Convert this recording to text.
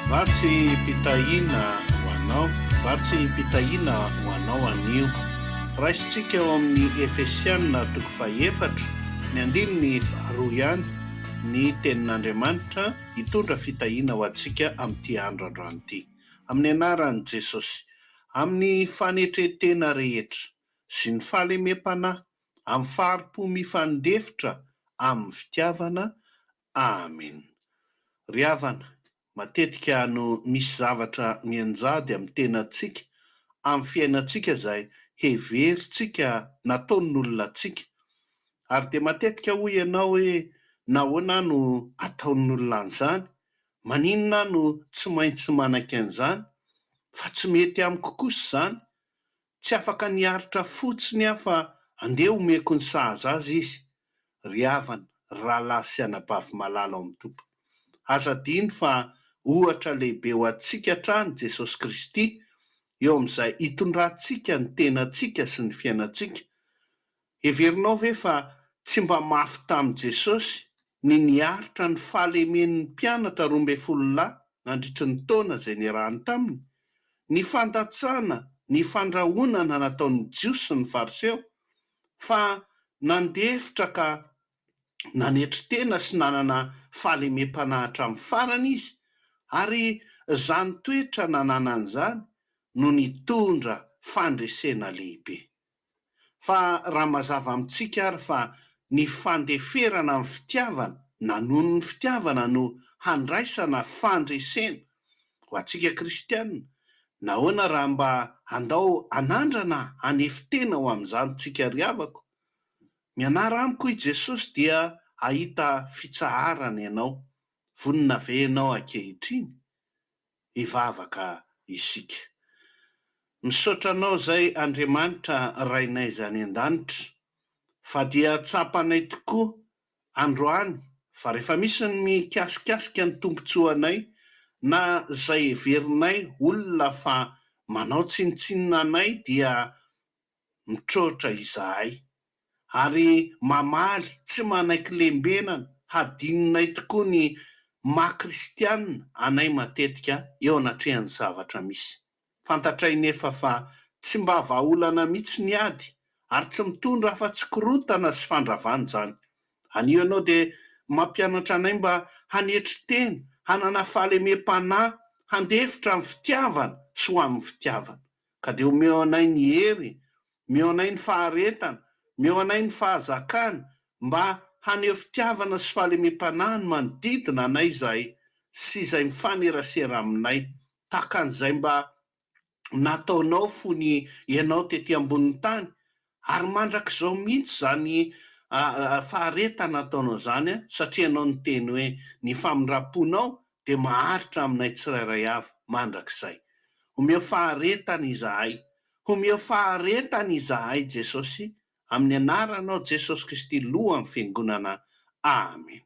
Vatsim-pitahiana ho anao, vatsim-pitahiana ho anao anio. Raisintsika ao amin'ny Efesiana toko fahefatra, ny andininy faharoa ihany, ny Tenin'Andriamanitra hitondra fitahiana ho antsika amin'ity andro androany ity. Amin'ny anaran'i Jesosy, amin'ny fanetren-tena rehetra sy ny fahalemem-panahy, amin'ny fahari-po mifandefitra amin'ny fitiavana, Amen. Ry havana, matetika no misy zavatra mianjady amin'ny tenantsika, amin'ny fiainantsika izay heverintsika nataon'olona antsika. Ary dia matetika hoy ianao hoe, nahoana aho no ataon'olona an'izany? Maninona aho no tsy maintsy manaiky an'izany? Fa tsy mety amiko kosa izany. Tsy afaka niaritra fotsiny aho fa andeha omeko ny sahaza azy izy. Ry havana, ry rahalahy sy anabavy malala ao amin'ny Tompo. Aza adino fa ohatra lehibe ho antsika hatrany Jesosy Kristy eo amin'izay itondrantsika ny tenantsika sy ny fiainantsika. Heverinao ve fa tsy mba mafy tamin'i Jesosy ny niaritra ny fahalemen'ny mpianatra 12 lahy nandritry ny taona izay niarahany taminy? Ny fandatsana, ny fandrahonana nataon'ny Jiosy sy ny Fariseo, fa nandefitra ka nanetry tena sy nanana fahalemem-panahy hatramin'ny farany izy, ary izany toetra nananany izany no nitondra fandresena lehibe. Fa raha mazava amintsika ary fa ny fandeferana amin'ny fitiavana na noho ny fitiavana no handraisana fandresena ho antsika kristiana, nahoana raha mba handao hanandrana hanefy tena ho amin'izany tsika ry havako? Mianara amiko hoy Jesosy dia hahita fitsaharana ianao. Vonona ve ianao ankehitriny? Hivavaka isika. Misaotra Anao izay Andriamanitra Rainay izay any an-danitra fa dia tsapanay tokoa androany fa rehefa misy ny mikasikasika ny tombontsoanay na izay heverinay olona fa manao tsinontsinona anay dia mitroatra izahay ary mamaly tsy manaiky lembenana, hadinonay tokoa ny maha kristiana anay matetika eo anatrehan'ny zavatra misy. Fantatray nefa fa tsy mba vahaolana mihitsy ny ady ary tsy mitondra afa-tsy korontana sy fandravana izany. Anio ianao dia mampianatra anay mba hanetry tena, hanana fahalemem-panahy, handefitra amin'ny fitiavana sy ho amin'ny fitiavana. Ka dia omeo anay ny hery, omeo anay ny faharetana, omeo anay ny fahazakana mba haneho fitiavana sy fahalemem-panahy ny manodidina anay izahay sy izay mifanerasera aminay, tahaka an'izay mba nataonao fony ianao tety ambonin'ny tany, ary mandrak'izao mihitsy izany faharetana ataonao izany satria ianao niteny hoe ny famindram-ponao dia maharitra aminay tsirairay avy mandrakizay. Omeo faharetana izahay, homeo faharetana izahay Jesosy, amin'ny anaranao Jesosy Kristy Lohan'ny Fiangonana. Amena.